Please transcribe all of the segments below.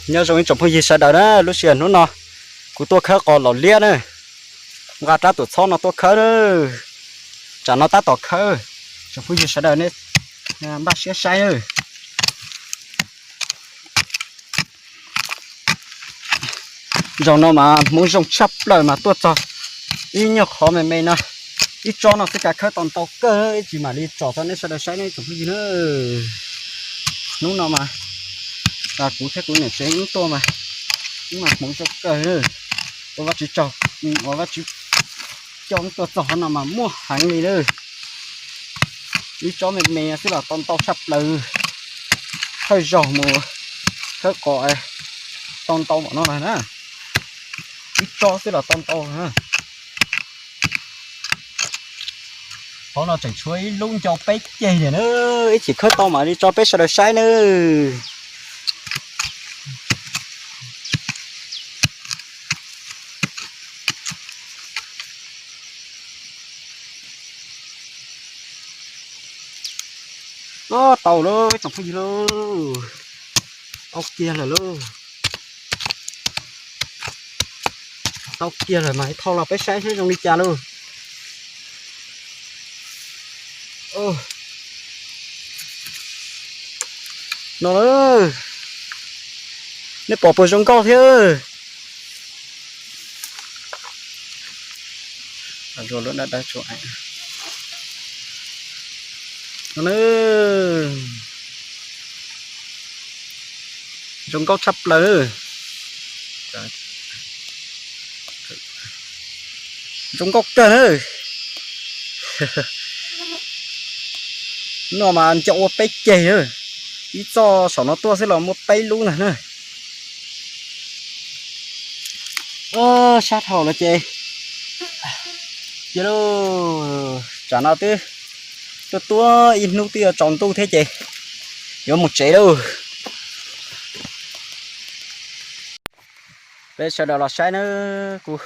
Nyob zoo ib tsoom phooj ywg sawv daws na, lub sij hawm hnub no kuv tuaj khawb qos los liab na, nqa rab tuam txhob no tuaj khawb na, tsam no tab tom khawb. Tsoom phooj ywg sawv daws nej npaj siab saib na. Zaum no mas hmoov zoo tshaj plaws mas tuaj txog ib nyuag qhov me me no, ib tsob no xwb kav khawb tau ntau kawg, ib tsis mam li tsom rau nej sawv daws saib ne tsoom phooj ywg na. Hnub no mas kuv thiab kuv niam tsev wb tuaj mas, wb mas hmoov zoo kawg. Ua Vajtswv tsaug, ua Vajtswv coj wb tuaj txog qhov no mas muaj heev li na. Ib tsob me me xwb los tau ntau tshaj plaws. Thawj zaug mus khawb qos tau ntau npaum no lawm na. Ib tsob xwb los tau ntau na. Qhov no tseem tshuav ib lub ncau peb ceg niam na, ib chim khawb tau mam li tso peb sawv daws saib na. Tau lauj tsoom phooj ywg lauj, tau kiag lawm lauj. Tau kiag lawm mas thauj los peb saib seb zoo li cas lauj. No, nej pom puas zoo nkauj thiab? Zoo nkauj tshaj plaws. Zoo nkauj kawg na. No mas ncau ua peb ceg na. Ib txoj saum no tuaj xwb los muaj peb lub ntag na. Sab dhau lawm ces, cia lauj, tsam no twb tuaj tuaj ib hnub twb yuav tsaus ntuj thiab ces yuav mus tsev lauj. Peb sawv daws los saib na, kuv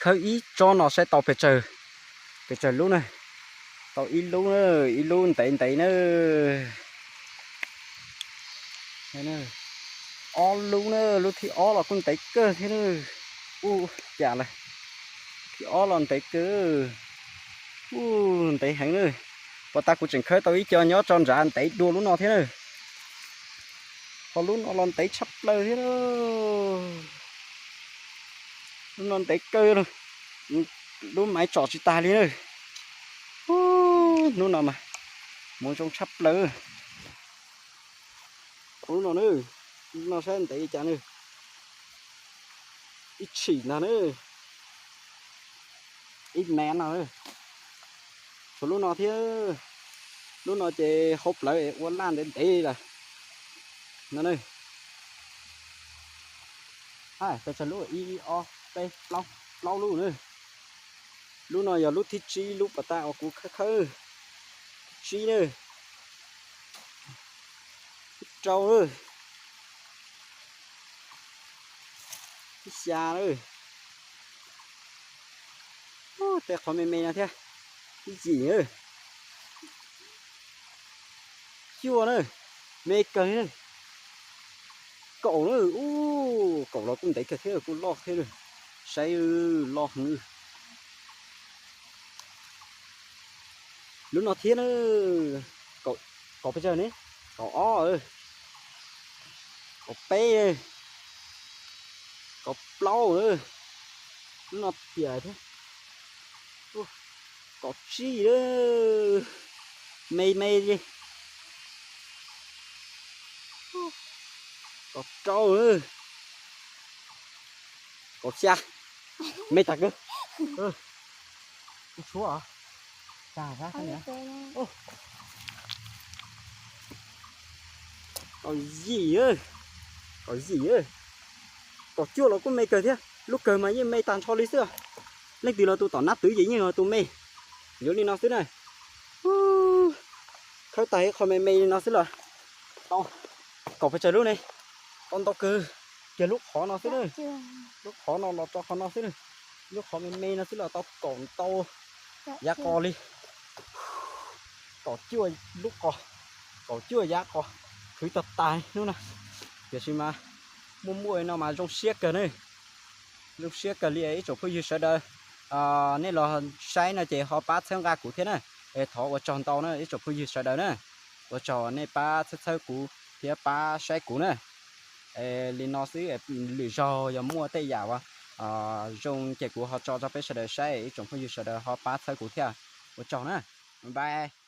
khawb ib tsob no saib tau pes tsawg, pes tsawg lub na. Tau ib lub na, ib lub ntev ntev na. Ob lub na, lub thib ob los kuj ntev kawg thiab na. Ua cas lawm, thib ob los ntev kawg. Ua, ntev heev na. Puag ta kuv tseem khawb tau ib co nyob tso nrad ntev dua lub no thiab na. Ho lub no los ntev tshaj plaws thiab. Lub no ntev kawg, lub maiv tsom tsis tag li na. Hnub no mas hmoov zoo tshaj plaws. Lub no, lub no saib ntev li cas na. Ib tshim ntag na. Ib mev no. Tshuav lub no thiab. Lub no ces hauv plawv es ua laj ntev ntev lawm. No na. Pes tsawg lub, ib ob peb plaub, plaub lub na. Lub no yog lub thib tsib, lub pas tas uas kuv khawb khawb. Thib tsib na. Thib rau na. Thib xya na. Tej qhov me me no thiab. Thib yim na. Cuaj na. Me kawg li na. Kaum na. Ub, kaum los kuj ntev kawg thiab, kuj loj thiab na. Saib, loj heev. Lub no thiab na. Kaum, kaum pes tsawg ne? Kaum ob, kaum peb, kaum plaub na. Lub no tiam thiab. Kaum tsib na. Me me li. Kaum rau na. Kaum xya. Me tag kawg. Tshuav. Kaum yim, kaum yim, kaum cuaj los kuj me kawg thiab. Lub kawg mas yeej me tag nrho li xwb. Leej twg los tus tom nab twv ces yeej yog tus me. Yuav li no xwb na. Khawb tag ib qho me me li no xwb los tau kaum pes tsawg lub ne. Tau ntau kawg. Kiag lub qhov no xwb na. Lub qhov no los rau qhov no xwb na. Lub qhov me me no xwb los tau kaum ntau yav qos li. Kaum cuaj lub qos, kaum cuaj yav qos, khwv tag tais hnub no. Tiam sis mas muaj muaj no mas zoo siab kawg ne. Zoo siab kawg li ib tsoom phooj ywg sawv daws. Nej los saib no ces ho pab txhawb nqa kuv thiab na. Es thov ua tsaug ntau na ib tsoom phooj ywg sawv daws na. Ua tsaug nej pab txhawb txhawb kuv thiab pab saib kuv na. Li no xwb, lwm zaug yog muaj tej yam uas zoo ces kuv ho tso rau peb sawv daws saib, ib tsoom phooj ywg sawv daws ho pab txhawb kuv thiab. Ua tsaug na. Bye.